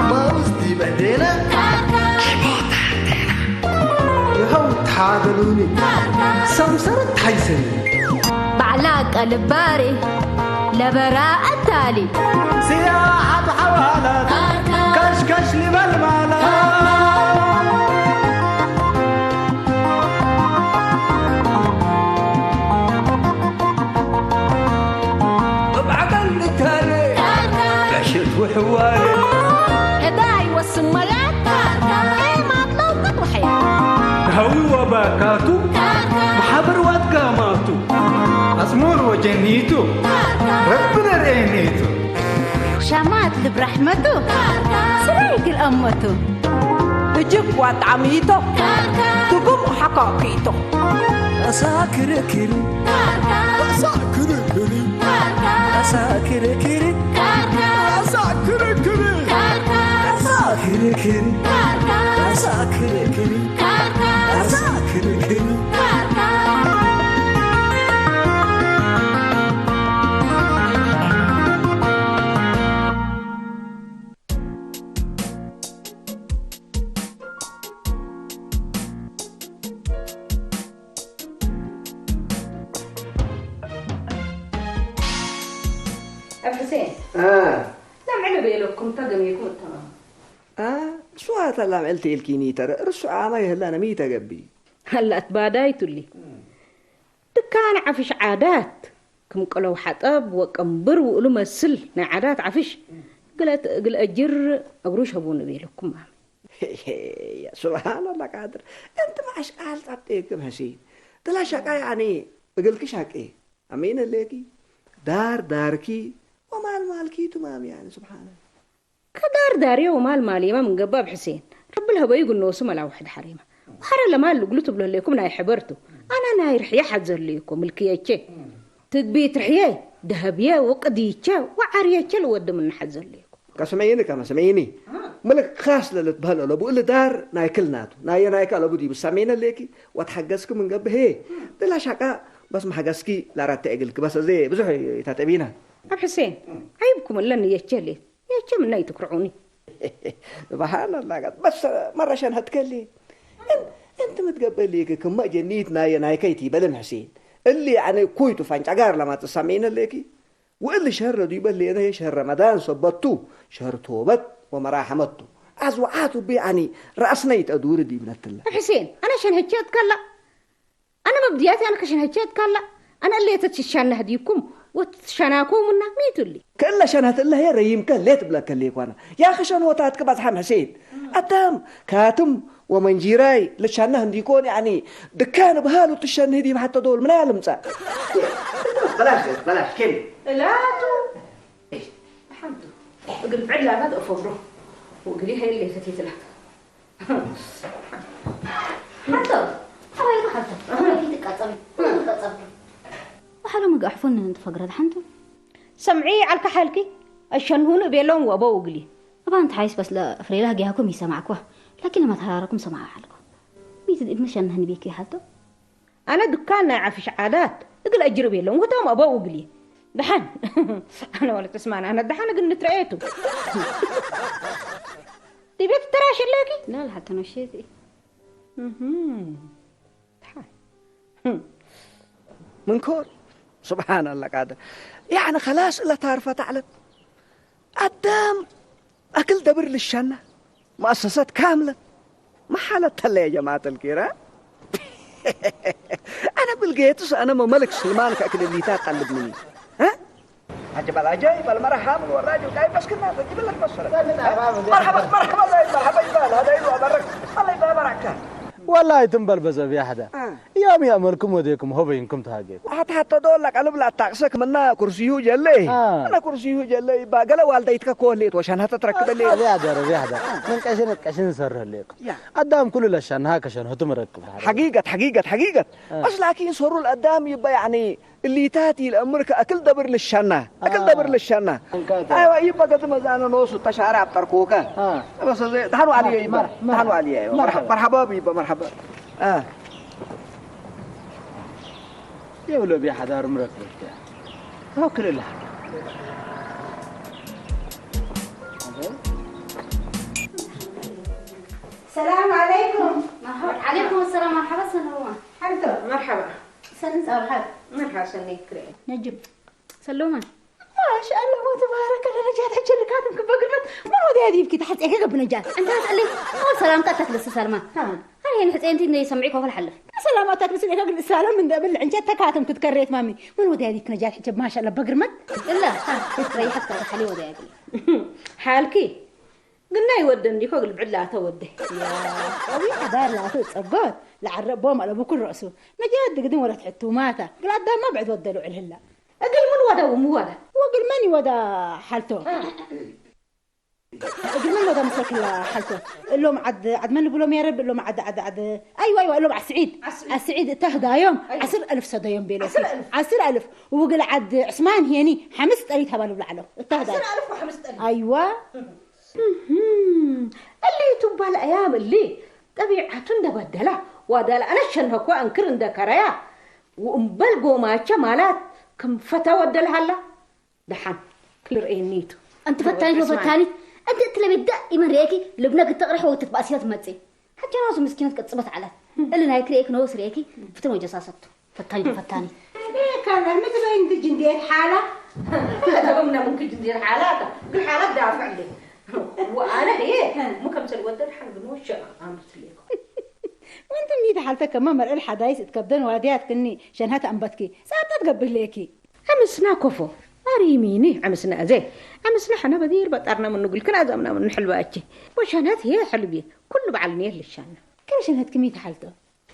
ማውስ ዲበ ዴና ይኸው ታደሉኒ ሰምሰረት ታይሰኒ ባዕላ ቀልባሪ ለበራ ኣታሊ ስያ ዓብ ሓዋላት ካሽካሽ ሊበል ማላ እብዓቀል ንታለ ዕሽት ውሕዋለ እባይ ወስመላት ኤማት ለውቅት ውሐያ ሃዊ ወባካቱ ማሓበር ዋትጋማቱ ኣጽሙር ወጀኒቱ ረቢ ነርእየኒቱ ሻማት ልብ ራሕመቱ ስራይ ግል ኣመቱ እጅብ ዋጣዕሚቶ ትጉም ሓካኪቶ ኣሳ ክርክር ኣሳ ክርክር ኣሳ ክርክር ኣሳ ክርክር ኣሳ ክርክር ኣሳ ክርክር ኣሳ ክርክር ኣብ ሕሴን እ። ላምዕለ በየለኩም ተገሚርኩም እተማም እ፣ ንስዋ እታ ላምዕልቲ ኢልኪኒ ተረ ርሱዕ ኣማ ይህላነ ሚተገቢ ኣላት ባዳይ ቱሊ ድካን ዓፍሽ ዓዳት ክም ቀለው ሓጠብ ወቀምብር ውእሉ መስል ናይ ዓዳት ዓፍሽ ግለት እግል እጅር እግሩ ሸቡ ንቤለኩም ኣም ያ ስብሓንላ ቃድር እንቲ ማዕሽ ቃል ጣብጤክም ሕሲን ትላ ሻቃ ያኒ እግልኪ ሻቄ ኣሜን ሌኪ ዳር ዳርኪ ወማል ማልኪ ትማም ያኒ ስብሓን ከዳር ዳርዮ ወማል ማሌማ ምን ገባብ ሕሴን ረብል ህበዩ ግኖሱ መላ ውሕድ ሓሬማ ወሓረ ለማል ልግሉ ትብሎ ህሌኩም ናይ ሕበርቱ ኣና ናይ ርሕያ ሓት ዘልዩኩም ምልክየቼ ትግቢት ርሕየ ደሀብየ ወቅድይቼ ወዓርየቼ ልወዲ ምን ሓት ዘልዩኩም ከስመይኒ ከመስመይኒ ምልክ ካስ ለልትበህል ለቡ እሊ ዳር ናይ ክልናቱ ናየ ናይካ ለቡ ዲብ ሰሜነ ሌኪ ወትሓገዝኪ ምን ገብሄ ድላ ሻቃ በስ ማሕገዝኪ ላራተ እግልኪ በሰ ዘየ ብዙሕ ይታጠቢና ኣብ ሕሴን ዓይብኩም እለን የቼ ሌት የቼ ምና ይትክርዑኒ በሃን ኣላጋት በስ መረሸን ሀትከሊ እንቲ ምትገበሊ ክመ ጀኒት ናየ ናይከይቲ በልን ሕሴን እሊ ኣነ ኩይቱ ፋንጫጋር ለማት ሰሜነ ሌኪ ወእሊ ሸረ ዱይበት ሌነ ሸር ረመዳን ሰበቱ ሸር ቶበት ወመራሐመቱ አዝወዓቱ ቢአኒ ረአስነይ ጠዱሪ ዲብነትለ ሕሴን አነ ሸንሀቸት ከላ አነ መብድያት ያነ ከሸንሀቸት ከላ አነ እሌተ ትሻነህ ዲኩም ወትሻናኮሙና ሚቱሊ ከእለ ሸንሀት እለ ሄ ረይምከ ሌት ብለከ ሌኳና ያ ከሸንሆታትክ በዝሐም ሕሴን አዳም ካትም ወመንጂራይ ልትሸነህ እንዲኮን ያኒ ድካን ብሃሉ ትሸንህ ዲብ ሐተ ዶል ምናይ ልምጸእ በላሽ በላሽ ኬን እላቱ ሓንቱ እግል ብዕላታት እፈብሮ ወግሊ ሀይል ለይፈቲትላ ሓንቶ ኣባይቱ ሓንቶ ኣባይቱ ትቃጸሉ ትቃጸሉ ወሓሎ ምግኣሕፎን ንንትፈግረል ሓንቱ ሰምዒ ዓልካ ሓልኪ ኣሸንሁን እቤሎም ወበው እግሊ እባ እንተ ሓይስ በስለ ፍሬላ ጊያኩም ይሰማዕኩ ላኪን ለማትሃራረኩም ሰማዕ ሓልኩ ሚት ድእብ መሸነህን ቤኪ ሓልቶ ኣነ ዱካን ናይ ዓፍሽ ዓዳት እግል ኣጅርብ የለውን ውህቶም ኣበው እግል ደሓን ኣነ ወለት እስማን ኣነ ደሓን እግል ንትረኤቱ ዲቤት ተራሽ ኣለኪ ናል ሓልተ ነሸቲ ደሓን ምንኮር ስብሓን ኣላ ቃድር ያዕኒ ከላስ እለ ታርፈት ዓለም ኣዳም ኣክል ደብር ልሻና ሙአሰሰት ካምለት መሓለት ተለ ያ ጀማዓት ልኪራ ኣነ ብልጌትስ ኣነ መመልክ ስልማን ከእክል እሊታ ቀልብ ምኒ عجب العجائب المرحب والراجل قايم بس كنا تجيب لك بصرة مرحبا مرحبا زايد مرحبا يبال هذا يلو أبرك الله يبارك والله تنبل بزب يا حدا እዮም የእመልኩም ወዴኩም ሆበይንኩም ተሃጌት ኣታ ሐተ ዶላ ቀልብ ላታቅሰክ ምና ኩርሲሁ ጀለ ኣነ ኩርሲሁ ጀለ ይባ ገለ ዋልደይትከ ኮህሌት ወሸንሀተ ትረክበሌ ያደረ ያደ ምን ቀሽን ቀሽን ሰርህ ሌኩም ኣዳም ኩሉ ለሻንሃ ከሸንህቱ ምረክብ ሐቂቀት ሐቂቀት ሐቂቀት በስ ላኪን ሰሩ ለአዳም ይባ ያኒ እሊታት ይልአምር ከአክል ደብር ልሻና አክል ደብር ልሻና አይዋ ይባ ገት መዛነ ኖሱ ተሻራ አብጠርኩከ በስ ደህኑ አልየ ይባ ደህኑ አልየ መርሐባ ይባ መርሐባ የብሎ ቢያ ሓዳር ምረክብት ተወክል እላ ሰላም ዓለይኩም። መርሓባ። ዓለይኩም ሰላም፣ መርሓባ ሰለማ። ሓልቶ። መርሓባ። ሰኒ ጸብሓት። መርሓባ ሰኒ ክሬ። ነጅብ። ሰለማ። ማሻኣላህ ወተባረከ፣ ደረጃ ተጀልካትም ክበግርበት። ምን ወዲያ ዲብኪ ተሓጽኤ ከገብነ ጃል። እንታ ተለ። ሰላምታ ተክልስ ሰልማ። ሃ። ኣይ፣ ይሄን ሕጽኤንቲ እንደ ይሰምዒ ኮፈል ሓልፍ። ሰላም ኣታ ትመስል ኢኻ ግን ሳሎም እንደ ብል እንጨት ተካትም ክትከሬት ማሚ። ምን ወዲያ ዲክ ነጃል ሕጀብ ማሻላ በግርመት። እላ፣ ረይሐት ካለ ሓሊ ወዲያ ግን። ሓልኪ፣ ግን ናይ ወደ እንዲኮ ግልብዕላ ተወደ። ያ፣ ኣቢ ሓዳር ላቱ ጸጎት፣ ለዓረቦም ኣለ ብኩል ረእሱ። ነጃት ድግድም ወረት ሕቱማታ። ግላ ኣዳማ ብዕድ ወደሉ ዕልህላ። እግል ምን ወደ ወምወደ? ወግል መን ይወዳ ሓልቶ? እግል መን ወዳ መሰክላ ሓልቶ? እሎም ዓድ፣ ዓድ መን ብሎም ያ ረቢ? እሎም ዓድ፣ ዓድ፣ ዓድ። ኣይዋ፣ ኣይዋ፣ እሎም ዓስዒድ። ዓስዒድ። ዓስዒድ እተህዳዮም። ኣይዋ። ዓስር ኣልፍ ሰደዮም ቤሎ። ዓስር ኣልፍ። ዓስር ኣልፍ። ወግል ዓድ ዕስማን ሄኒ ሓምስ ጠሊት ሃባሉ ብላዕሎ። እተህዳዮ። ዓስር ኣልፍ ወሓምስ ጠሊት። ኣይዋ። እህም። እሊ ቱባል ኣያም እሊ ጠቢዓቱ እንደበደላ፣ ዋዳል ኣነ ሸንሆኳ እንክር እንደከረያ፣ ወእምበል ጎማቸ ማላት ከም ፈታ ወደልሃላ። ደሓን ክልርኤኒቱ። ኣንቲ ፈታኒት ወፈታኒት፣ ኣንቲ እትለቤት ዳኢመን ርእየኪ ልብነ ግተቕርሒ ወትትባእስዮ ትመጽእ። ሓጀራሱ ምስኪኖት ቅጽበት ዓላት። እሊ ናይ ክርእየኪ ነወስ ርእየኪ ፍትን ወጀሳሰቱ። ፈታኒት ወፈታኒት። ካላ ምትበይን ትጅንዴት ሓላ። ፈታውምና ምን ክጅንዴት ሓላታ። ግን ሓላ ዳፍዕ እንዴ። ወኣነ እየ ሙከም ሰል ወደድ ሓን ግን ወሸ ኣምርትሌኩ። ወንትም ይተሓልተ ከማ መርዕል ሓዳይስ እትከብደን ዋድያት ክኒ ሸንሃት ኣንበትኪ። ጻብጣት ገብህሌኪ። ኣምስና ኮፎ ኣሪሚኒ ኣምስና ኣዘ ኣምስና ሓና በዲር በጣርና ምኑ ግልክን ኣዛምና ምኑ ሕልባቺ ወሸነት የ ሕልቢ ኩሉ በዓል ኔር ልሻና። ከመ ሸንሀት ክሚ ተሓልቶ?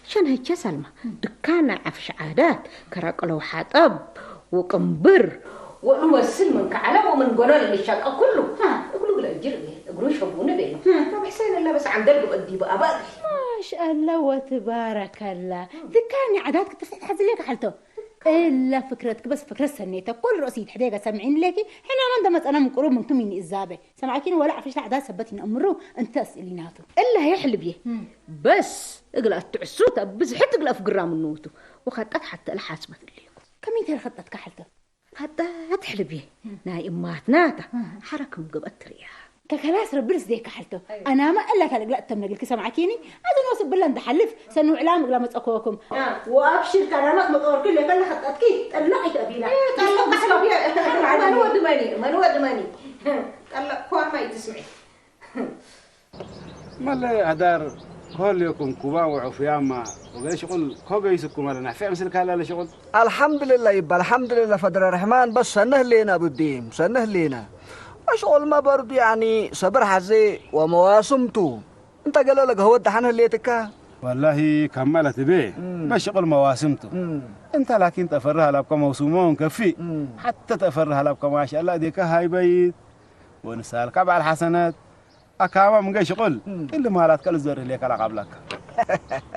ሸንሀቸ ሰልማ ድካና ዓፍሽ ዓዳት ከራቅለው ሓጠብ ወቅንብር ወእሉ ወስል ምን ከዓለ ወምን ጎኖ ልሻቀ ኩሉ እግሉ ግለ እጅር እግሩ ሸቡን ቤሎ። ብሕሰን ለበስ ዓንደል ብቀዲ ብኣባል ማሻአላ ወትባረከላ። ድካኒ ዓዳት ክትፍሕት ሓዝሌ ከሓልቶ እላ ፍክረትኪ በስ ፍክረት ሰኔተ ኩሉ ርእሲ ይትሕደገ ሰምዒኒ ለኪ ሕናና እንተ መጸና ምቁሩብ ምንኩም ይኒ እዛበ ሰምዓኪኒ ወላ ዓፍሽ ላዕዳ ሰበት ይነእምሩ እንተ እስእሊናቱ። እላ የሕልብየ እም። በስ እግል ኣትዕሱት ኣብ ብዝሕት እግል ኣፍግራ ምንውቱ ወኸጠት ሓተ እላ ሓስበት እልይኩ። ከመይ ተረኸጠት ከሓልቶ? ኸጠት ሕልብየ ናይ እማትናታ ሓረክም ግበት ትርያ። ከከላስ ረብልስ ዘይከሓልቶ ኣይዋ። ኣናማ እላ ታልግላ እተም ነግልኪ ሰምዓኪኒ ኣዘን ወስብላ እንደሓልፍ ሰኑ ዕላም እግላ መጸኮኩም። አ። ወኣብሽር ካዳማት መጦርኪ ለፈለ ኸጠትኪ ጠላቕ ይተእቢላ። ጠላቕ ብስከብ መን ወዲ መኒ? መን ወዲ መኒ? ጠላቕ ኳማ ይትስምዒ። መለ ኣዳር ከሆልዮኩም ኩባ ወዑፍያማ ወገለ ሽቁል ከገይስኩም ኣለና። ፊዕ ምስል ካላ ለሽቁል። ኣልሓምድልላ ይባ፣ ኣልሓምድልላ ፈድረ ረሕማን፣ በስ ሰነህ ሌና ብዲም፣ ሰነህ ሌና። ወሽቁል መበርዱ ያኒ ሰብር ሓዜ ወመዋስምቱ። እንተ ገለ ለገህወት ደሓን ህሌትካ? ወላሂ ካብ ማለት እቤ እም። በሽቁል መዋስምቱ። እም። እንተ ላኪን ጠፈርህ ኣላብካ መውሱሞ እንከፊ። እም። ሓተ ጠፈርህ ኣላብካ ማሻላ ዴካ ሃይበይት። ወንሳልካ በዓል ሓሰነት። ኣካማ ምንገ ሽቁል እም። እሊ ማላት ከል ዘር ህሌካ ላቃብላካ።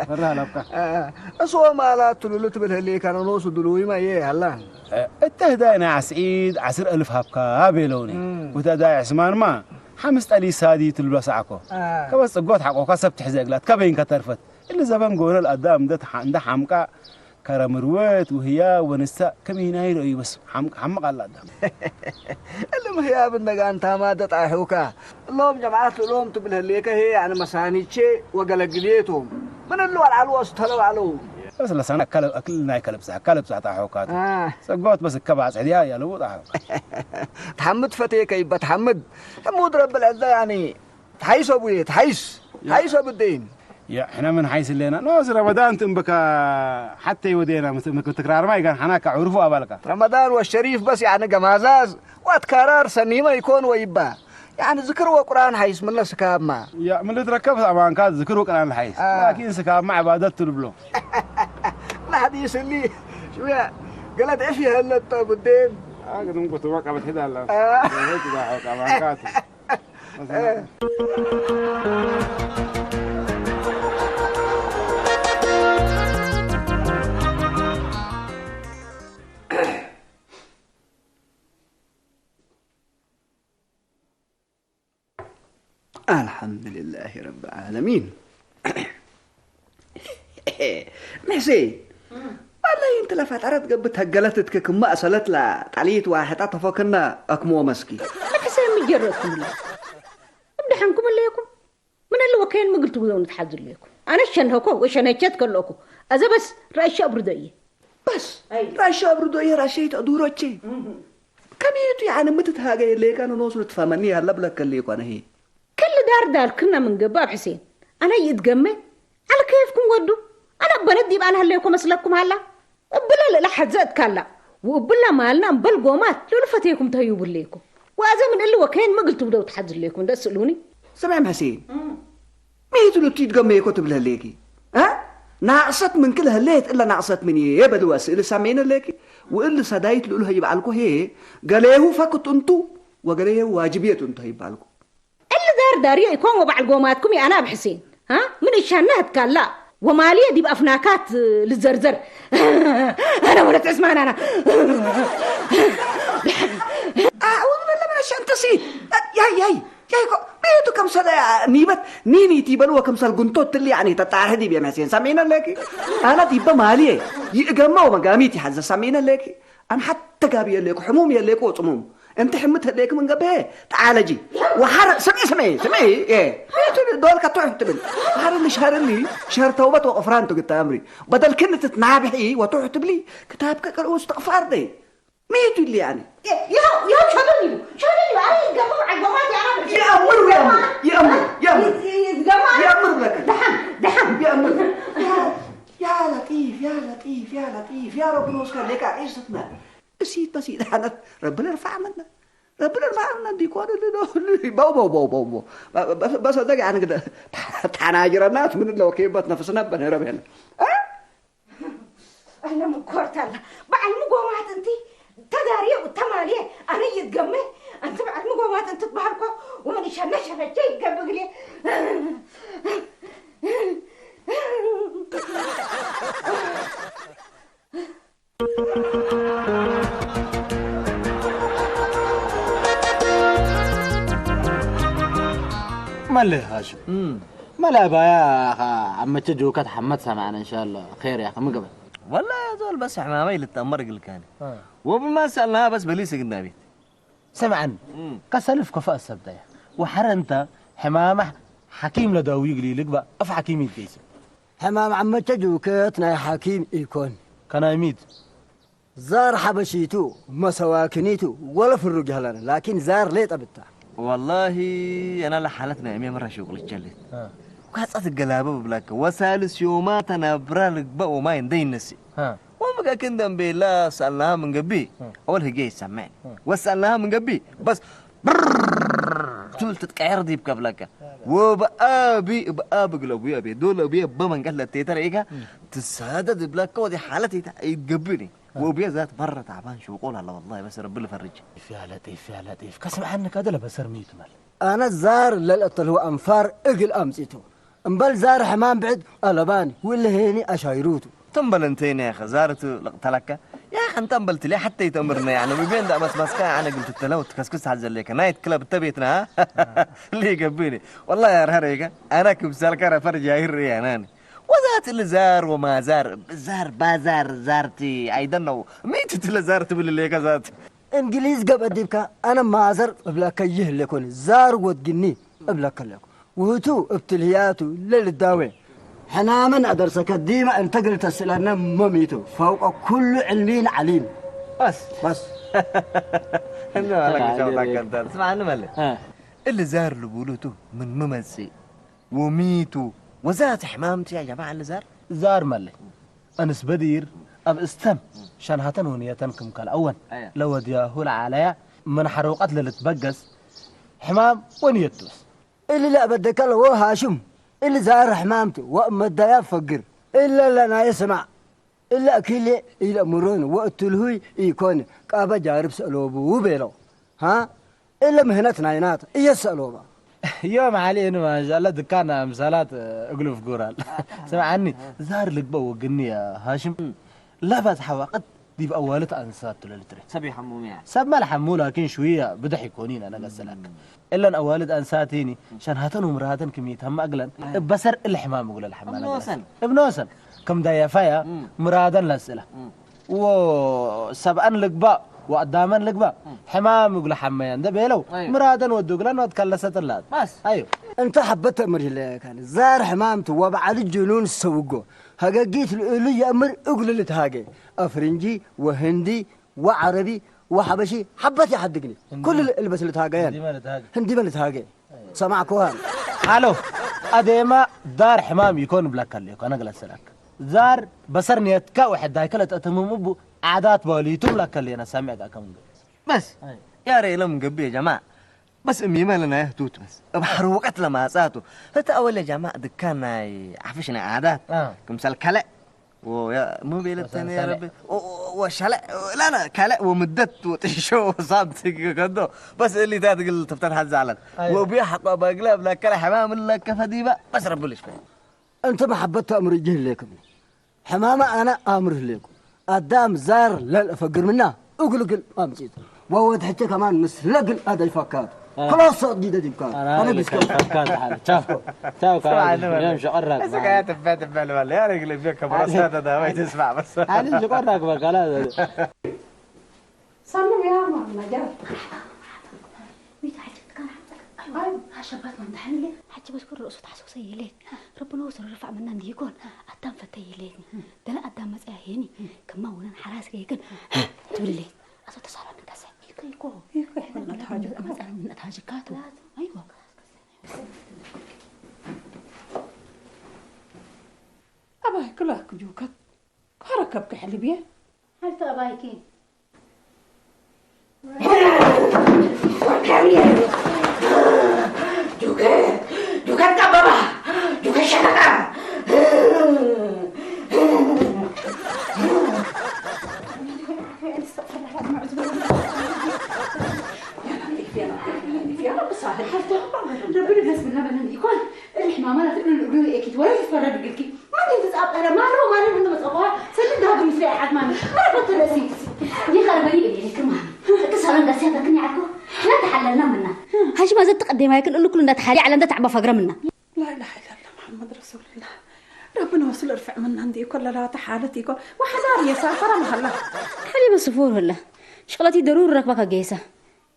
ፈርህ ኣላብካ። እ፣ እስዎ ማላት ትሉሉ ትብል ህሌካ ነኖሱ ድሉይማ እየ ሃላ። እ፣ እተ ህዳይ ናይ ኣስዒድ ዓስር እልፍ ሃብካ ቤለውኒ። እም። ወተ ህዳይ ዕስማንማ ሓምስ ጠሊ ሳዲ ትልብሎ ሰዓኮ። አ። ከበስ ጽጎት ሓቆካ ሰብ ትሕዘ እግላት ከበይን ከተርፈት። እሊ ዘበን ጎነል ኣዳም እንደ ተሓ-፣ እንደ ሓምቃ ከረምርወት ውህያ ወንሳ ከመይ ናይ ረእዩ በስ ሓምቅ፣ ሓምቅ ኣላ ኣዳም። እሊ ምህያብ እንደጋ እንታማ ደጣይሑካ። እሎም ጀምዓት ልእሎም ትብል ህሌከ ሄ ኣነ መሳኒቼ ወገለግልየቶም። ምን እሉ ኣልዓሉ ወስተለው ኣለው። በስ ለሳና ከለ-፣ ኣክል ናይ ከለብሳ፣ ከለብሳ ጣሖካት። አ። ጸጎት በስ ከባጽሕ ዲያ ያለው ጣሖ። ተሓምድ ፈቴከ ይባ ተሓምድ። ሕሙድ ረብል ዕዛ ያኒ። ተሓይስ ኣቡዬ፣ ተሓይስ። ያ። ተሓይስ ኣቡዴን። ያ፣ ሕና ምን ሓይስ ሌና። ኖ፣ እዚ ረመዳን ትንበካ ሓተይ ወዴና ምት-፣ ምክ-፣ ትክራር ማይ ጋን ሓናካ ዕሩፉ ኣባልካ። ረመዳን ወሸሪፍ በስ ያኒ ገማዛዝ ወትካራር ሰኒመ ይኮን ወይባ። ያኒ ዝክር ወቁርኣን ሓይስ ምለ ስካብማ። ያ፣ ምን ልትረከብ ኣማንካ ዝክር ወቁርኣን ሓይስ። አ። ላኪን ስካብማ ዕባደት ትልብሎ። ናሕዲ ስሊ፣ ሽውያ፣ ገለ ድዕፍ ይህለቶ ቡዴን። አ፣ ግን እንቁ ትበቃ በትሒድ ኣላ። አ። ይህት ዳ ሐውቃ ማንካት። ኣልሓምዱሊላሂ ረቢ ዓለሚን። ምሕሴ፣ እም። ዋላ ይንት ለፈጠረት ገብት ተገለት እትክ ክማ እሰለት ላ ጣሊት ዋሕጣ ተፎክና ኣክሞ መስኪ። ምሕሴ ምጀረትኩም ላ። እብድሓንኩም ኣለየኩም። ምን ኣለዎ ከይን ምግል ትብለውኒ ትሓዝለይኩም። ኣነ ሸንሆኮ ወሸነቸት ከለኩ፣ ኣዘ በስ ራሻ ብርዶ እየ። بس ራሻ ብርዶ እየ ራሻ ይተእዱሮቼ ከመይቱ ያነ ምትትሃገ የለየካ ንኖሱ ልትፋመኒ ያላ ብለከልይ ኳነ ሄ ክል ዳር ዳልክና ምን ገባብ ሕሴን። ኣነ ይእትገመ። ኣለ ከየፍኩም ወዱ። ኣነ በነድ ዲብ ኣነ ህለይኮ መስለኩም ሃላ። እብለ ልእለ ሐዘ እትካላ። ወእብላ ማልና እምበል ጎማት ልልፈተይኩም ተህዩብለይኩም። ወኣዘ ምን እሊ ወከይን ምግል ትብደው ትሓዝለይኩም ደስ እሉኒ። ስምዕም ሕሴን ሚቱ ልቱ ይትገመየኮ ትብል ህለየኪ እ ናቅሰት ምን ክል ህለየት እለ ናቅሰት ምን እየ በልዋ ስእሊ ሳመይነ ህለየኪ። ወእሊ ሰዳይት ልእሉ ህይብ ዓልኮ ሄ ገለየሁ ፈክት እንቱ ወገለየሁ ዋጅብየት እንቱ ህይብ ዓልኮ። እሊ ዳር ዳርዮ ኢኮን ወባዕል ጎማትኩም የኣና ኣብ ሕሴን ምን እሻና ህትካላ ወማልየ ዲብ ኣፍናካት ልዘርዘር። ኣነ ወለት ዕስማን ኣና ኣዑዝ በለ መነሸ እንተሲ ያይ ያይ ያይኮ ቤቱ ከምሰለ ኒበት ኒኒት ይበልዎ ከምሰል ጉንቶ ትል ያኔ ተጣርህ ዲብ የመሴን ሰሜነ ለኪ ኣነ ዲበ ማልየ ይእገማ ወመጋሚት ይሓዘ ሰሜነ ለኪ ኣን ሓተ ጋቢ የለኩ ሕሙም የለኩ ወጽሙም እንቲ ሕምት ህለክ ምን ገብሄ ተዓለጂ ወሓረ ስምዒ ስምዒ ስምዒ ቤቱ ዶልካ ትሕ ትብል ሓረሊ ሻረሊ ሸር ተውበት ወቅፍራን ትግታ እምሪ በደልክን ትትናብሒ ወትሕ ትብሊ ክታብከ ቅርኡ እስትቕፋር ደይ ሚቱ ኢሊ ኣነ። ያው ያው ሸገር ይሉ ሸገር ይሉ አይ ይገባው አይገባው ያራ ይአምር ይአምር ይአምር ይአምር ይገባ ይአምር ብለክ ደሓን ደሓን ይአምር يا لطيف يا لطيف يا لطيف يا رب نوسكا لك عيشتنا بسيط بسيط حنت ربنا يرفع منا ربنا يرفع منا ديكور اللي بو بو بو بو بو بس بس ده يعني كده تحناجرنا من لو كيف نفسنا بنهرب هنا ኣነ ምኮርታላ በዓል ምጎማት እንቲ ተዳርየ ተማልየ ኣነ ይትገመ ኣንቲ በዓል ምጎማት እንቲ ትበሃልኮ ወመን ይሸነሸነቸ ይገብግልየ መለ ሃሽም መለ ባያ ኣብ መቸ ጆካ ተሓመት ሰማዕና እንሻላ ኸይር ያኸ ምግበ ወላ ዞል በስ ሕማመይ ልተመር ግልካኒ ወብማ ሰልና በስ በሊ ስግና ቤት ሰምዓኒ ከሰልፍ ከፋእ ሰብዳያ ወሐረ እንተ ሕማማ ሓኪም ለዳዊ ግሊ ልግባ እፍ ሓኪም ይገይስ ሕማም ዓመቸ ጅውከት ናይ ሓኪም ኢኮን። ከናይ ሚት። ዛር ሓበሺቱ መሰዋክኒቱ ወለ ፍሩግ ይህለነ ላኪን ዛር ሌጠ ብታ። ወላሂ የናለ ሓለት ናይ እሜ መራ ሽቁልቸሌት። ኳጻ ትገላበ ብብላከ ወሳልስ ዮማ ተናብራ ልግበእ ወማይ እንደይነሲ። ወምገ ክንደም ቤላ ሰላም እንገቢ። ኣወል ህጌ ይሰማኝ። ወሰላም እንገቢ። በስ ትብል ትትቀየር ዲብ ከብለከ ወበአቢ በአብ ግለቡ የቤ ዶለቡ የበ መንገድ ለቴተ ረኢካ ትሳደድ ብለከ ወዲ ሓለት ይታ ይገብኒ ወብየ ዛት በረ ታዕባን ሽውቆል ኣለ ወላሂ በስ ረቢ ልፈርጅ يا لطيف يا لطيف ከስምዓኒ ከደለ በሰር ሚዩት መል ኣነ ዛር ለልአተልሁ አንፋር እግል አምጺቱ እምበል ዛር ሕማም ብዕድ አለባኒ ውልሄኒ አሻይሩቱ ትንበል እንተይነ ያኸ ዛር ትልቅተለከ ያኸ እንተንበል ትልያ ሐተ ይተምርነ ያነ ብቤን ዳ መስማስካ ያነ ግል ትተለው ትከስክስ ሐዘሌከ ናይት ክለብ ተቤትና ሊገብኒ والله يا رهريك انا كمثال كره فرج يا هري انا وذات الزار وما زار زار بازار زارتي اي دنو ميت تلزار تبل ليك ذات እንግሊዝ ገበዲብካ ኣነ ማዘር እብለከ ይህሌኮን ዛር ወድግኒ እብለከ ለኩ ውህቱ እብትልህያቱ ለልዳዌ ሕናመን ኣደርሰከ ዲማ እንተግል ተስእለነ መሚቱ ፈውቀ ኩሉ ዕልሚን ዓሊም በስ በስ ስማዕኒ መለ እሊ ዛር ልቡሉቱ ምን ምመጽእ ወሚቱ ወዛት ሕማምቱ ያ ጀማዓ እሊ ዛር ዛር መለ أنس بدير أب استم شان هاتن ونيتن كم كال أون لو ديا هو العالية من حروقات للتبقس حمام ونيتوس اللي لا بدك الله هو هاشم اللي زار حمامته ومدايا فقر إلا لنا يسمع إلا أكيل إلا مرون وقتلهوي يكون كابا جارب سألوبو وبيلو ها إلا مهنتنا ينات إيا سألوبا يوم علي إنه ما شاء الله دكان مسالات أقلف قورال سمعني زار لك بو قني يا هاشم لا بس حواقد دي بأولت أنسات تلتري سبي حموم يعني سب ما الحمو لكن شوية بدح يكونين أنا قسلك إلا أوالد أنساتيني شان هاتن ومراتن كمية هم أقلن بسر الحمام يقول الحمام ابن وسن ابن وسن كم دايا فيا مرادن لسلا وسبعا لقبا وقداما لقبا حمام يقول حميان ده بيلو أيوة. مرادن ودوغلان واتكلست اللات بس أيوة. أنت حبت أمر الله كان زار حمام تو وبعد الجنون سوقو هاجا جيت لولي يأمر أقول لتهاجي أفرنجي وهندي وعربي وحبشي حبت يحدقني كل البس لتهاجي هندي ما لتهاجي سمع كوهان حالو أديما دار حمام يكون بلاك الليكو أنا قلت سلاك زار بصر نيتكا وحد دايكلا تأتمم أبو عادات بوليتم لك اللي أنا سامع كم بس يا ريلم قبي يا جماعة بس أمي ما لنا يهتوت بس بحروقت لما ساتو هتا أول يا جماعة دكان ناي عفشنا عادات كمسال كلا ويا مو بيلتني يا ربي وشلا لا لا كلا ومدت وتشو صابت كدو بس اللي تاتقل تفتح حد زعلان وبيا حق باقلا بلا كلا حمام لك فديبا بس رب ليش أنت محبة أمر الجهل لكم حمامة أنا أمر لكم أدام زار لا الفقر منا أقول قل أمسيت وود حتى كمان مسلقل هذا يفكات خلاص صوت جديد يمكن أنا بس فكات حالي تشاو تشاو كلام يمشي قرك بس قاعد تبات تبال ولا يا رجل فيك براس هذا ده ما تسمع بس أنا شو قرك بقى لا صلوا يا ماما جاب ميت حاجة كان حاجة أيوة هاشبات ما امتحن لي حاجة بس كل رؤسه تحسوسي ليت ربنا وصل رفع منا ديكون أدام فتي ليت دنا أدام مسيا هيني كما ونن حراس كيكن تبلي أصوت صار من كاسة يكو يكو يكو إحنا نتهاجم نتهاجم كاتو أيوة أباي كلاك جوكت كاركب كحلبيه هل تأبايكي ዱከት ዱከት ቀበባ ዱከት ሸቀጣ ربنا بس بالله بنا يكون الرحمة ما تقول له إيه كده ولا يتفرج قلكي ما أنت تسأل أنا ما هو ما أنا من مصابها سلم ده هذا مسرع حد ما أنا ما كنت رأسي دي خرباني بيدي كمان تسأل أنا سيادة كني عكو لا تحللنا منا هاش ما زدت قدي ما يكن اللي كل ده تحالي على ده تعب فقرة منا لا إله إلا الله محمد رسول الله ربنا وصل ارفع منا عندي كل لا تحالتي كل وحذار يا سافر مهلا حليب الصفور هلا شغلتي ضروري ركبك جيسة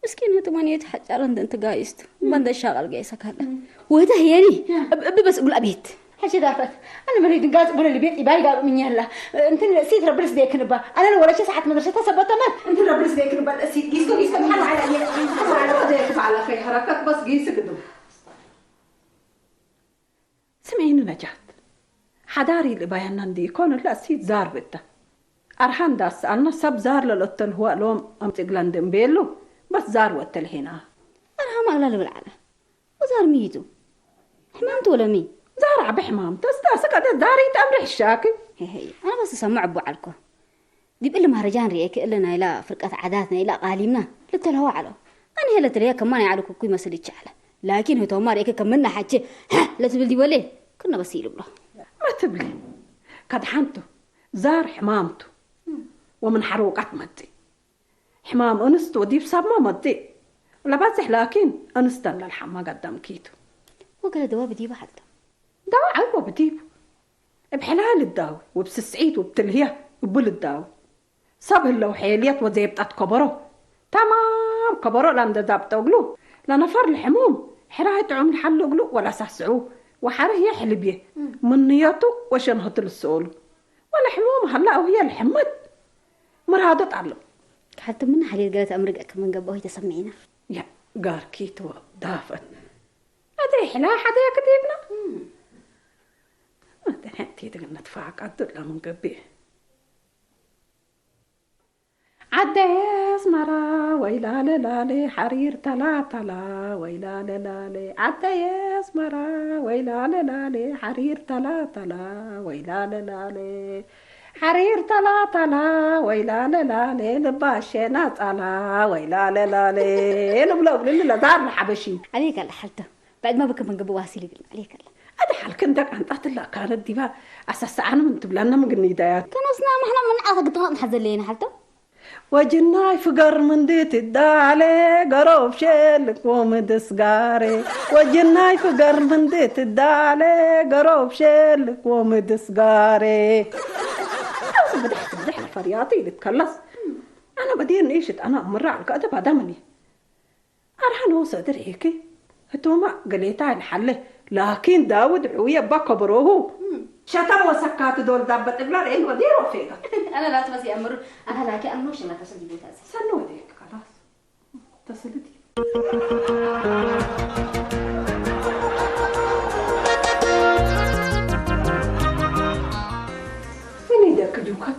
مسكين هتمانية حجارة انت انت جايست ما انت شغل جيسة كلا وهذا هي لي ابي بس اقول ابيت حاجة دافت أنا من يدين قاز بنا البيت يبالي قالوا من يلا أنت نسيت ربي سديك نبا أنا لو ولا شيء ساعة مدرسة ثبت تمام أنت ربي سديك نبا نسيت قيسو قيسو محل على على على خير حركات بس قيسك دو ስምዒኒ ነጃት፣ ሓዳር ኢሉ ባያና እንዲ ይኮን እላ እሲ ዛር ብታ። ኣርሓ እንዳሰኣልና ሰብ ዛር ለለተልህዋ ሎም ኣምፅግላ እንድንበየሉ በስ ዛር ወተልሄና። ኣርሓ ማእላ ልብል ዓላ ወዛር ምይቱ ሕማምቲ ወለሚ ዛር ዓቢ ሕማምቲ እስታ ስቀደ ዛር ይጠምሪ ሕሻኪ። ሄሄ ኣነ በስ ሰምዕ እቡ ዓልኮ ዲብ እሊ ማህረጃን ርኤ ክእለ ናይላ ፍርቀት ዓዳት ናይላ ቃሊምና ልተልሀዋ ዓሎ ኣነ ሄለ ትልያ ከማ ናይ ዓሉ ኩኩ ይመስል ይቻለ ላኪን ህቶማ ርኤክ ከም ምናሓቸ ለትብል ዲወሌ ክነ በስ ይልብሎ መትብሊ ከድሓንቱ ዛር ሕማምቱ ወምን ሓርውቃት መጽእ ሕማም እንስት ወዲብ ሳብማ መጽእ ለባዝሕ ላኪን እንስተን ለልሓማ ጋዳም ኪቱ ወገለ ደዋ ብዲባ ሓልታ ደዋ ዓይቦ ብዲቡ እብ ሕላል እዳዊ ወብ ስስዒት ወብ ትልህያ እቡ ልዳዊ ሰብ ህለው ሔልየት ወዘየብጣት ከበሮ ተማም ከበሮ ላምደዛብጠ እግሉ ለነፈር ለሕሙም ሕራይ ጥዑም ለሓሉ እግሉ ወለሳስዑ ወሓረ ህየ ሕልብየ ምንየቱ ወሸንህቱ ልስኦሉ ወለሕሙም ሀላ አውየ ለሕምድ ምራዱ ጣሉ ሓቲ ምን ሓሊል ገለ ተእምር ገእከ ምን ገባሁ ተሰሚዕና ያ ጋርኪ ትወ ዳፈት ኣደ ሕላ ሓደ ክትብና ኣደ ሕንቲ ትግነት ፋቃ ዱላ ምን ገቢ ዓደየ ኣስመራ ወይ ላለ ላለ ሓሪር ተላ ተላ ወይ ላለ ላለ ዓደየ ኣስመራ ወይ ላለ ላለ ሓሪር ተላ ተላ ወይ ላለ ላለ ሓሪር ተላ ተላ ወይ ላለ ላለ ልባ ኣሸና ጻላ ወይ ላለ ላለ ንብሎ እብልኒ ለዛር ንሓበሺ ኣበይ ከላ ሓልተ بعد ما بكم من قبل واسيلي قلنا عليك الله هذا حال كنت قاعد أطلع كانت ديفا أساس عنا من تبلنا من قني دايات تنسنا ما احنا من عاقد تنحزن لينا حالته ወጅናይ ፍገር ምንዲ ትዳለ ገሮብ ሸልክ ወምድስጋሬ ወጅናይ ፍገር ምንዲ ትዳለ ገሮብ ሸልክ ወምድስጋሬ ብድሕ ብድሕ ፈርያቱ ይልከለስ أنا بدير نيشت أنا أمر على القعدة بعد مني. أرهن هو صدر هيك. هتوما قليتا الحلة. لكن داود عوية بكبره. شتم وسكات دول دابة إبلار إن ودير وفيقا. أنا لا تبسي أمر. أنا لا كأنه شنا تسجي بيتاسي. سنو ديك خلاص. تسلتي. سني دك دوكا.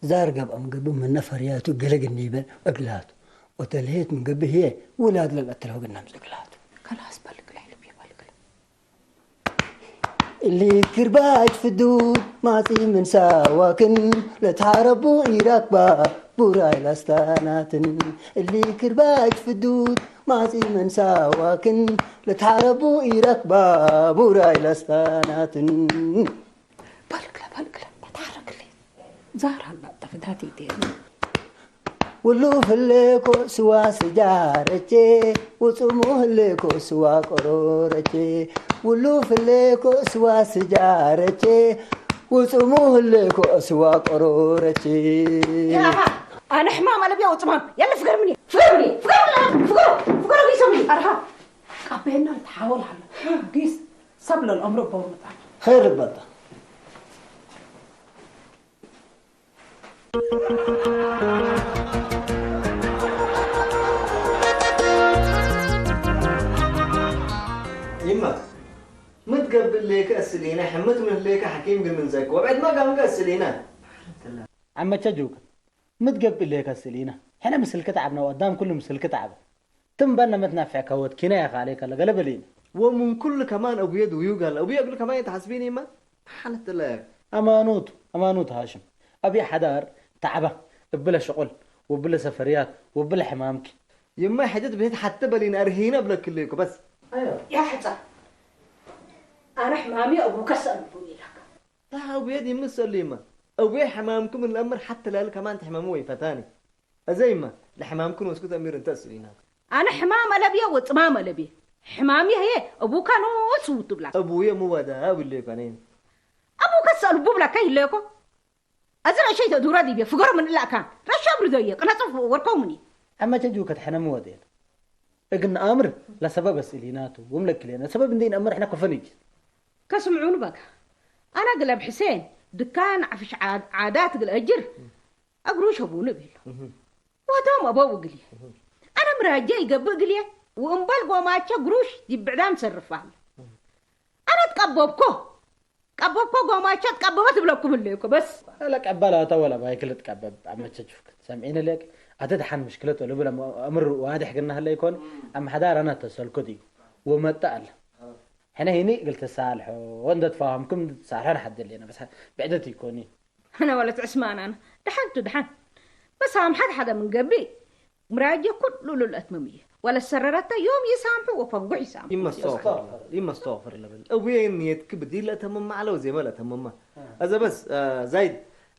ዛር ገብኦም ገብእ ምነ ፈርያቱ ግልግ እንዲበል እግላቱ። ወተልሄት ምገብእ ህየ ውላድ ለልአትለው ግናም እግላቱ። ከላስ በልግ ላይ ልብ ይበልግ። እሊ ክርባጅ ፍዱድ ማጺ ምን ሳዋክን ለትሓረቡ ኢራክባ ቡራይ ላስታናትን። እሊ ክርባጅ ፍዱድ ማጺ ምን ሳዋክን ለትሓረቡ ኢራክባ ቡራይ ላስታናትን። ባልክላ ባልክላ ተታረክለ ዛራ ላጠፍታት ይቴ ውሉ ፍሌኮ ስዋ ስጃረቼ ውጹሙ ህሌኮ ስዋ ቆሮረቼ ውሉ ፍሌኮ ስዋ ስጃረቼ ውጹሙ ህሌኮ ስዋ ቆሮረቼ። ያሃ ኣነ ሕማም ኣለብያ ውጽማም የለ ፍገርምኒ ፍገርምኒ ፍገርምኒ ፍገር ፍገር ጊሶምኒ ኣርሃ ቃቤና ተሓወል ሃለ ጊስ ሰብ ለልኦምሮ ቦምጣ ኸይር በልታ። ይማ ምትገብእ ሌከ እስሊና ሕምት ምን ሌከ ሐኪም ግን ምን ዘክ ወብዕድ ማ ጋምገ እስሊና። ዓመቸ ጁክ ምትገብእ ሌከ እስሊና ሕነ ምስልክ ተዓብና ወዳም ኩሉ ምስልክ ተዓብ ትም በነ ምትናፍዕ ከወት ኪነ ያኻሌ ከለ ገለ በሊን። ወምን ኩሉ ከማን አቡየ ድውዩ ጋለ። አቡየ እግሉ ከማን የተሐስቢን ይማ? ሓነት ተለ። አማኑት፣ አማኑት ሃሽም። አብየ ሓዳር ተዓባ፣ እብለ ሽቁል፣ ወብለ ሰፈርያት፣ ወብለ ሕማምኪ። ይማ ሕጀት ብሄት ሓተ በሊን አርሂነ እብለክልኩ በስ። ያ ሕፃ፣ ኣነ ሕማሚ አቡከ ሰልቡ ኢላካ። ታ አቡየ ይምሰሉ ይማ። አቡየ ሕማምኩም እንለምር ሓተ ላል ከማን ትሕመሙ ወይ ፈታኒ። እዘይማ ለሕማምክን ወስኩት አሚር እንተ እስሊና። ኣነ ሕማም ኣለብየ ወጽማም ኣለብየ። ሕማም ይሄ እቡካ ነው ስውቱ ብላ። እቡየ ምወዳ ብለ ይኮነ። እቡካ ሰልቡ ብላ ከይለኮ። እዚ ረሸይ ተዱራ ዲብየ ፍገሮ ምን ላካ። ረሻ ብርዶየ ቅነጽፍ ወርከው ምኒ። አመቸ ጁ ከተሐነ ምወደት። እግን አምር ለሰበብ እስሊናቱ ወምለክሌና ሰበብ እንዴ ነአምር ሕነ ኮፈንጅ። ከስምዑን በካ። አና ግለብ ሕሴን ድካን ዓፍሽ ዓድ-፣ ዓዳት ግል አጅር። እግሩ ሸቡን እብል። እህ። ወቶም አበው እግልየ። እህ። አነ ምራጀ ይገብእ እግልየ። ወእምበል ጎማቸ ግሩሽ ይብዕዳም ሰርፋል። እህ። አነ ትቀበብኮ። ቀበብኮ ጎማቸ ትቀበበ ትብለኩም እለ እኮ በስ። አለ ቀበላታ ወላ ባይክል ትቀበብ አመቸ ጁክ። ሰምዒን ለክ። አተ ደሓን ምሽክለት ወለ ብለ አምር ዋድሕ ግና ህለ ይኮን። አም ሓዳር አና ተሰልኩት እዩ። ወመጣ አለ። ሕነ ሂኒ እግል ተሳልሖ ወንደ ተፋሃምኩም ተሳልሖ ንሓድል የነ በስ ብዕደት ይኮኒ። አነ ወለት ዕስማን አነ ደሓንቱ ደሓን። በስ አም ሓደ ሓደ ምን ገብእ ምራጀ ኩሉ ሉል አትመም እየ። ወለ ሰረረተ ዮም ይሳምሑ ወፈንጉሕ ይሳምሑ። ይመስተዋፈር ይመስተዋፈር ለበል እቡየ ንየትክ ብዲል ለተመማ አለ ወዜመ ለተመማ። አዘ በስ ዛይድ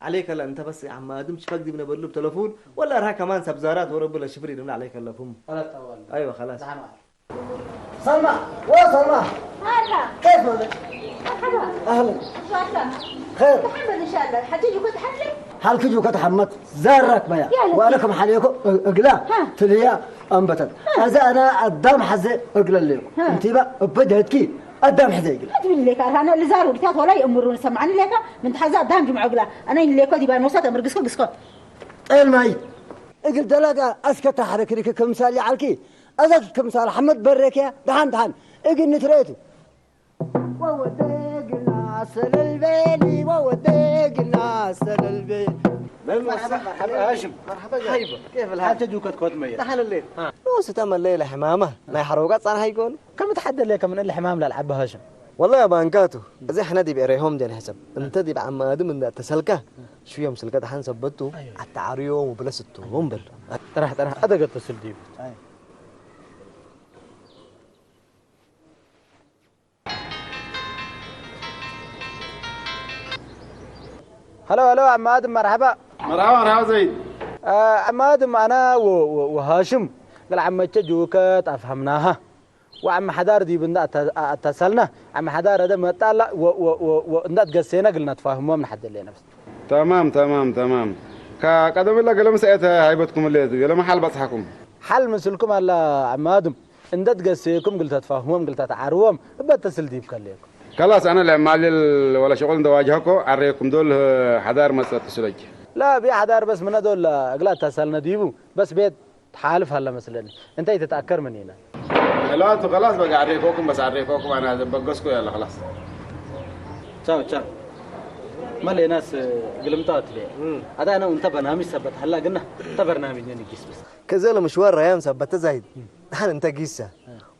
عليك لا انت بس عم ادم شفاك دي بنبلو بتلفون ولا ارها كمان سبزارات ورب لا شفري دمنا عليك اللفون. ايوه خلاص. سلمى، وين سلمى؟ هلا. كيف مالك؟ مرحبا. أهلا. إن شاء الله. خير. محمد إن شاء الله. حتى يجوا كنت حملي؟ حالك يجوا كنت حمد. زارك بيا. يا لطيف. وأنا كم حاليكو؟ أقلا. ها. تليا. أنبتت. ها. أزا أنا الدم حزي أقلا ليكو. ها. أنت بقى بدهتكي. الدم حزي أقلا. أدري ليك، أنا اللي زاروا، بتاعت ولا يأمرون، سمعني ليك، من تحزا الدم جمع أقلا. أنا اللي ليكو دي بقى نوسات أمر قسكو، قسكو. الماي. እግል ደለጋ አስከ ተሐረክሪክ ክምሳል ይዓልኪ። አዘክ ክምሳል ሐመድ በሬክያ ደሓን ደሓን እግል ንትረቱ። ወወደግና ሰለልቤኒ ወወደግና ሰለልቤኒ። መርሐባ፣ መርሐባ፣ ሃሽም። መርሐባ፣ ጃ። ሀይቦ፣ ኬፍ ልሃል? ሓንተ ጁከት ኮት መየ። ደሓን ሌል። አ። ንኡስ ተመለየ ለሕማማ፣ ናይ ሐሮጋ ጻንሓ ይኮን? ከም ተሓደለ ከም እለ ሕማም ላል ዓቢ ሃሽም። ወላሂ ባንካቱ፣ እዚ ሕነ ዲብ ኤሬሆም ጀን ሕሰብ። እንተ ዲብ ዓማድም እንዳ ተሰልካ፣ ሽዮም ስልከ ደሓን ሰበቱ፣ ኣዮ። ኣተዓርዮም ወብለስቶም በል። ጥራሕ፣ ጥራሕ፣ ኣደገ ተስል ዲቡ። ኣይ። ሀሎ፣ ሀሎ፣ ዓማድም መርሐባ። መርሐባ፣ መርሐባ ዘይድ። አ፣ ዓማድም ኣና ወ-፣ ወ-፣ ወሃሽም፣ ገል ዓመቸ ጁከት አፍሀምናሃ። ወዐም ሐዳር ዲብ እንዳ አተ-፣ አተሰልና፣ ዐም ሐዳር አደ መጣላ ወ-፣ ወ-፣ ወ-፣ ወ-፣ እንዳ ትገሴነ እግል ነትፋህሞም ንሐድሌነ በስ። ተማም፣ ተማም፣ ተማም። ከቀደም ላ ገለ ምሳኤት ሃይበትኩም ለ ገለ መሓል በጽሓኩም። ሓል ምስልኩም ኣላ ኣማድም። እንደ ትገስየኩም ግልተ ትፋህሞም ግልተ ተዓርዎም እበት ተስል ዲብ ከለየኩም። ከላስ ኣነ ለማልል ወላ ሸቁል እንደዋጅሃኮ ዓረየኩም ዶል ሓዳር መጸት ስለጅ። ላ ቢ ሓዳር በስ ምነ ዶል እግላ ተሳልነ ዲቡ በስ ቤት ትሓልፍ ኣለ መስለኒ። እንታይ ተተኣከር ምን ኢና? ላቱ ከላስ በቃ ዓረየኮኩም በስ ዓረየኮኩም ኣነ በገስኩ ያለ ከላስ። ቻው ቻው። መሌናስ ግልምታ ትለ። ኣዳነ እንተ በናሚ ሰበት ሀላ ግና እንተ በርናሚ ነን ይጊስ በስ። كذا المشوار ريان ثبت زايد. هل أنت قيسة؟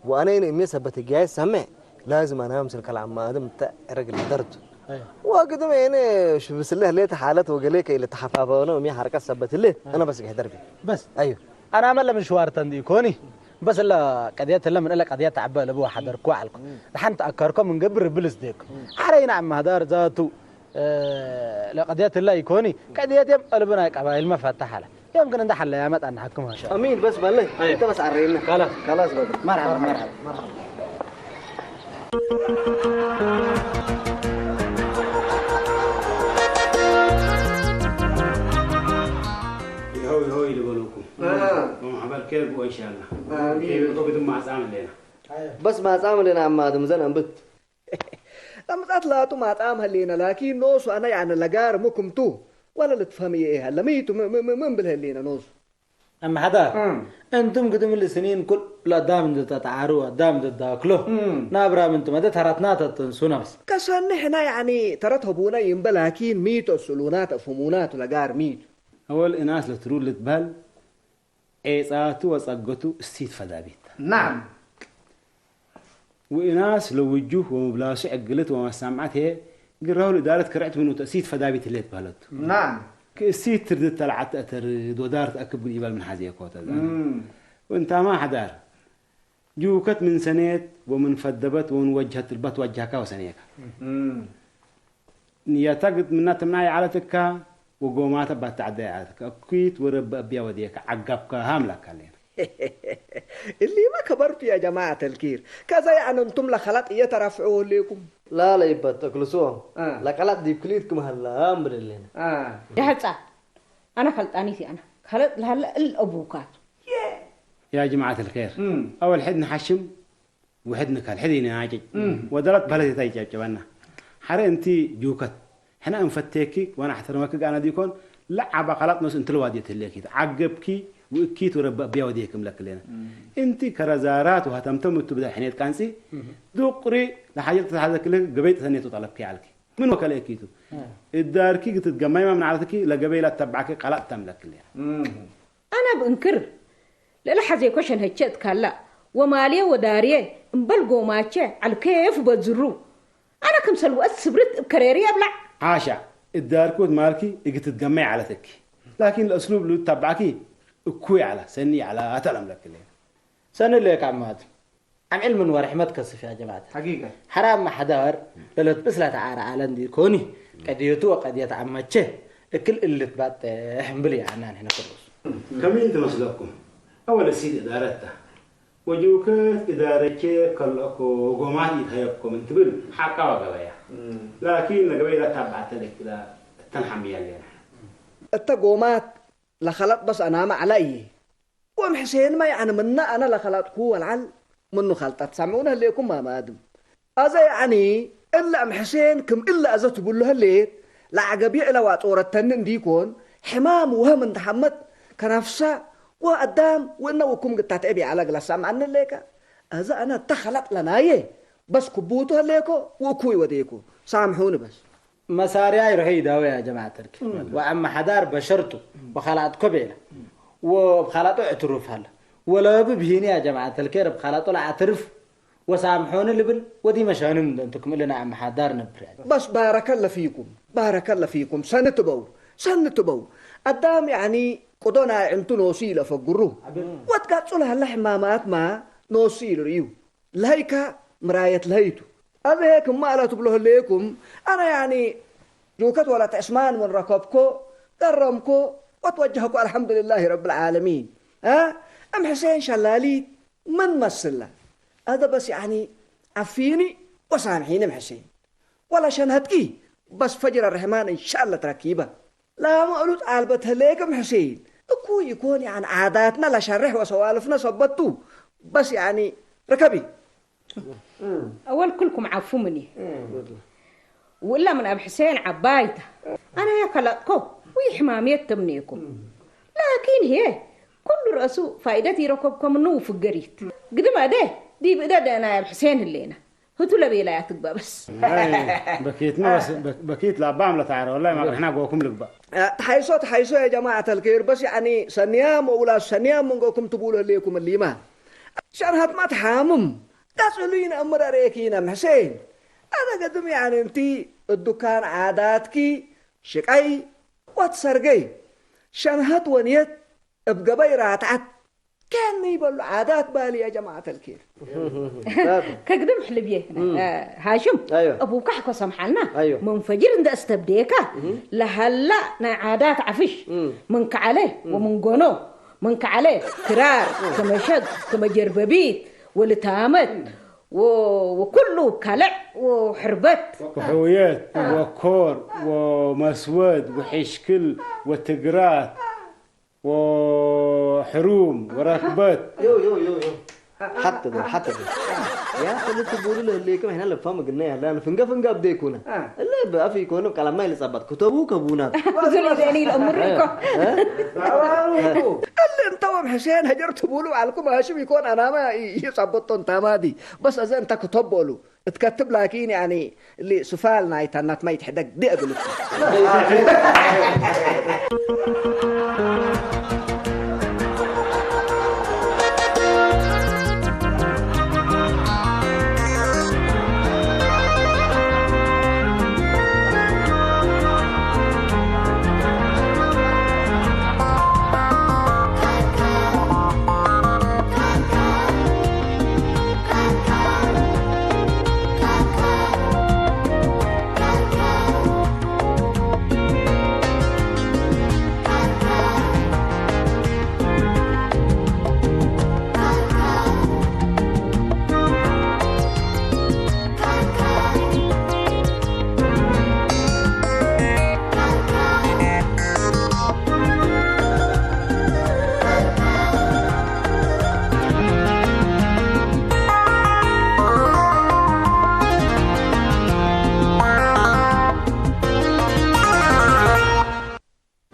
وأنا إن إمي ثبت جاي سمع. لازم أنا أمسك العمادة متعرق الدرد. وقدم يعني شو بس الله ليه حالة وقليك اللي تحفافه أنا ومي حركة ثبت له. أنا بس قاعد دربي. بس. أيوه. ኣና መለ ምሽዋር ተንዲ ኮኒ በስ ላ ቀድየት ለ ምን ለ ቀድየት ተዓበ ለብ ሓደርኩ ዓልኩ። ደሓን ተኣካርኮ ምን ገብር ብልስ ደኩ ሓረይና ዓማህዳር ዛቱ ለቀድየት ላ ይኮኒ ቀድየት የም ቀልብና ቀባይል መፈታሕ ኣለ። يوم كنا ندحل يا مت أنا حكمها شو. أمين بس بالله. أنت بس عرينا. خلاص. خلاص بقى. مرحبا مرحبا. ይኸው ይኸው ይበሉኩም። በማሕበር ኬርጉ ኢንሻላህ። ኬርጉ ግድም ማጻም ኣለና። በስ ማጻም ኣለና ኣማ ድምዘን ኣንብት። ለምጻት ላቱ ማጻም ሀሌና ላኪን ኖሱ ኣነ ያነ ለጋር ሙክምቱ ወለ ልትፈም ይኤ ሀለ ሚቱ ምን ብል ሀሌና ኖሱ። ኣመሓዳር እንቱም ግድም ልስኒን ኩል ለዳም እንተተዓሩ ኣዳም እንተዳክሎ ናብራም እንቱም ኣደ ተራትና ተተንሱና በስ። ከሰኒ ሕና ያኒ ተረት ሀቡና ይንበ ላኪን ሚቱ እስሉና ተፍሙና ቱ ለጋር ሚቱ። أول إناس لترول لتبال عيساتو وصقتو السيد فدابيت. نعم. وإناس لوجوه ومبلاسو عقلت ومسامعت هي قراو لإدارة كرعت منو تأسيد فدابيت اللي تبالت. نعم. كأسيد تردت تلعت أتر دودار تأكب قل إبال من حازي كوتا. مم. وإنت ما حدار. جوكت من سنيت ومن فدبت ومن وجهت البت وجهك وسنيك. مم. ንያታ ግጥምና ተምናይ ዓለትካ ወጎማተ ባታ ዓዳይ ዓለትካ እኩይት ወረብ ኣቢያ ወዲየካ ዓጋብካ ሃምላካ ኣለና። እሊማ ከበርቱ ያ ጀማዓት ኣልኪር። ከዛ ያዕነ እንቱም ለኸላጥ እየተራፍዑ ወሌኩም። ላ ለይበት ተክልሶ ለቀላጥ ዲብ ክሊትኩም ሃላ እምብል ኣለና። የሕጻ ኣነ ፈልጣኒት ኣነ ከለጥ ለሃለ እል ኣቡካት። يا جماعة الخير. أول حد نحشم وحدنا كان حدينا عاجج. ودلت بلد تاي جبنا. حري انتي جوكت. حنا انفتيكي وانا احترمك انا ديكون. لا عبا خلط نص انت الوادي تليكي. عقبكي وإكيت ورب أبيا وديكم لك لنا. انتي كرزارات وهتمتم تبدا حنيت كانسي. دقري لحاجة تتحدث لك قبيت ثانية تطلبكي عليك. من وكل إكيتو. الداركي قلت جمعي ما من عرفتكي لقبيلة تبعك قلقتم لك لنا. ኣነ ብእንክር ልእለ ሐዜ ኮሸን ሀቸ እትካላ ወማልየ ወዳርየ እምበል ጎማቸ ዐልኬፍ በዝሩ። ኣነ ክምሰል ወአት ስብርት እብ ከሬሪ አብላዕ። ዓሻ እዳርኩት ማልኪ እግትትገመይ ዐለትኪ ላኪን ለእስሉብ ልታባዕኪ እኩይ ዐላ ሰኒ ዐላ አተለምለክሌ። ሰኒ ሌክ አማት። ዓም ዕልምን ወርሕመት ከስፍ ያ ጀማዓት። ሐቂቀ። ሐራም ማሕዳር ለለትብስ ለተዓረ ዓለ እንዲ ኮኒ፣ ቀድየቱ ወቀድየት ዓመቼ እክል እልት ባጥሕ እምብል ያዕናን ሕነ ክሩስ። ከመይ ትመስለኩም? አወለ ሲድ እዳረታ ወጅውከት እዳረቼ ከለኮ ጎማት ይትሀየብኮም እንትብል ሐቃ ወገበያ። ላኪን ለገበይ ለታባዕተ ለክላ እተን ሐምያ ሌና። እተ ጎማት ለኸለጥ በስ አናመ ዐለ እዬ። ወም ሕሴንመ ያዕኒ ምነ አነ ለከላጥኩ ወልዓል ምኑ ከልጠት ሰምዑነ ህሌኩም ማማድም። አዘ ያዕኒ እለ እም ሕሴን ክም እለ አዘ ትብሉ ህሌት ለዐገብየ እለ ዋጦረተኒ እንዲኮን ሕማም ወህም እንተ ሐመት ከነፍሰ ወአዳም ወእነ ውኩም ግታትዕብ ይዐለ ግለ ሰምዐኒ ህሌከ። አዘ አነ እተ ከለጥ ለናየ በስ ክቡቱ ህሌኮ ወእኩይ ወዴኮ ሳምሑኒ በስ። መሳርያይ ርሆይ ዳወ ያ ጀማዓት ተልኪ ወዐመ ሐዳር በሸርቱ ወኻላጥኮ ቤለ ወብኻላጦ እዕትሩፍ ሀለ ወለብብ ሂኒ ያ ጀማዓት ተልኬር ብኻላጦ ለአዕትርፍ ወሳምሖኒ ልብል ወዲ መሻንን እንተ ክምእልና ዐመ ሐዳር ነብር ያ። በስ ባረከለ ፊኩም ባረከለ ፊኩም ሰኒ ትበው ሰኒ ትበው አዳም ያዕኒ ቅዶ ናይ ዕንቱ ኖሱ ኢለፈግሩ ወትጋጹ ለሀለ ሕማማት ማ ኖሱ ኢልርእዩ። ለሀይካ ምራየት ለሀይቱ። አብ ሄክ እማ አላ ትብሎ ህሌኩም፣ አነ ያኒ ጁከት ወለት ዕስማን ምን ረከብኮ፣ ገረምኮ ወትወጀህኮ አልሐምዱሊላሂ ረብል ዓለሚን። አ? እም ሕሴን ሸላሊት ምን መስላ? አደ በስ ያኒ ዓፊኒ ወሳምሒኒ እም ሕሴን። ወላ ሸንሀትኪ በስ ፈጅር አርሕማን እንሻአላ ትረኪበ። ላመ እሉጥ ኣልበት ህሌክም ሕሴን። እኩ ይኮን ያን ዓዳትና ለሸርሕ ወሰዋልፍነ ሰበቱ። በስ ያኒ ርከቢ። أول كلكم عفو مني. وإلا من أب حسين عبايته. أنا يا كلاكو. ويحماميت تمنيكم. لكن هي كل رأسو فائدة يركبكم نو في القريت. قدم أده. دي بدا أنا يا أب حسين اللينا. هتو لبيلا يا تقبى بس. በኪትና በኪት ላባም ለታዕረ ወላሂ ማቅርሕና ጎኩም ልግባእ ተሓይሶ ተሓይሶ ያ ጀማዓት ኣልከይር በስ ያኒ ሰንያም ወውላ ሰንያም መንጎኩም ትብሉ ህሌኩም እሊማ ሸርሃት ማ ተሓምም ዳስ እሉይን እምር ኣርእየኪና ምሕሴን ኣነ ገድም ያኒ እንቲ እዱካን ዓዳትኪ ሽቀይ ወትሰርገይ ሸንሃት ወንየት እብ ገበይ ራትዓት كان يبلو عادات بالي يا جماعة الخير ከግድም ሕልብየ ሃሽም ኣዮ እቡካ ሕኮ ሰምሓልና ኣዮ መንፈጅር እንደ እስተብደየካ ለሃላ ናይ ዓዳት ዓፍሽ ምን ከዓለ ወምን ጎኖ ምን ከዓለ ክራር ከመሸግ ከመጀርበቢት ወልታመት ወኩሉ ካልዕ ወሕርበት وحويات وكور ومسود وحشكل وتقرات وحروم وركبت يو يو يو يو حتى ده حتى ده يا اخي اللي تقولوا له اللي كمان احنا اللي فاهم قلنا يا لا فنقا فنقا بديكونا الا بافي يكونوا كلام ما يلصبط كتبوا كبونا ዝሉ ዘኒ ልእምር እኮ اللي انتوا حسين هجرت بولو عليكم هاشم يكون انا ما يصبطون تمادي بس اذا انت كتب بولو تكتب لكن يعني اللي سفال نايت النت ما يتحدق دي اقول